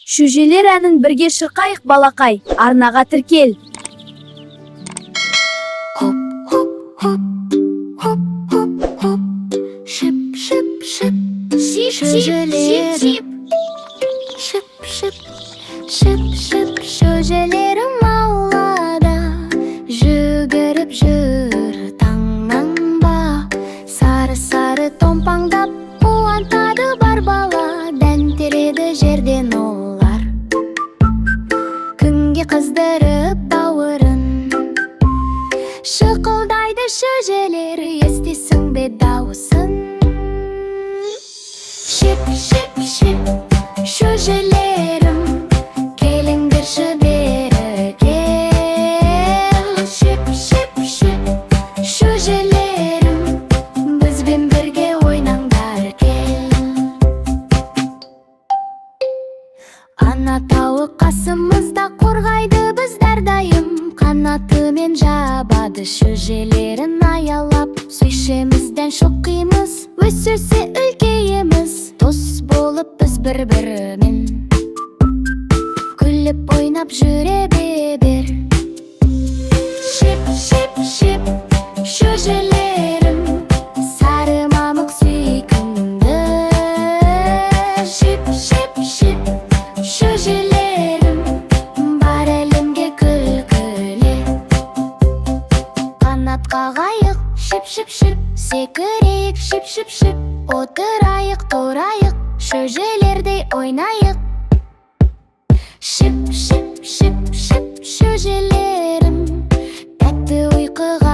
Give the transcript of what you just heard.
Шөжелер әнін бірге шырқайық, балақай, арнаға тіркел. Хоп, хоп, хоп, хоп, хоп, хоп. Шип, шип, шип. Шип, шөжелерім. Шип. Шип, шип, шип, шип, шөжелерім аулада жүгіріп жүр таңнан ба. Сары, сары томпаңдап қуантады бар бала. Дән тереді жерден олар, күнге қыздырып бауырын. Шықылдайды шөжелер, естисің бе дауысын? Шип, шип, шип, шөжелерім, келіңдерші бері, кел. Шип, шип, шип, шөжелерім, бізбен бірге ойнаңдар, кел. Ана тауық қасымызда, қорғайды бізді әрдайым. Қанатымен жабады шөжелерін аялап. Су ішеміз, дән шоқимыз, өсе өсе үлкейеміз. Дос болып біз бір бірімен күліп ойнап жүре бер. Шип, шип, шип, шөжелерім, сары мамық сүйкімді. Шип, шип, шип, шөжелерім, бар әлемге күлкілі. Қанат қағайық, шип, шип, шип, секірейік, шип, шип, шип. Отырайық, тұрайық, шөжелердей ойнайық. Шип, шип, шип, шип, шөжелерім, тәтті ұйқыға.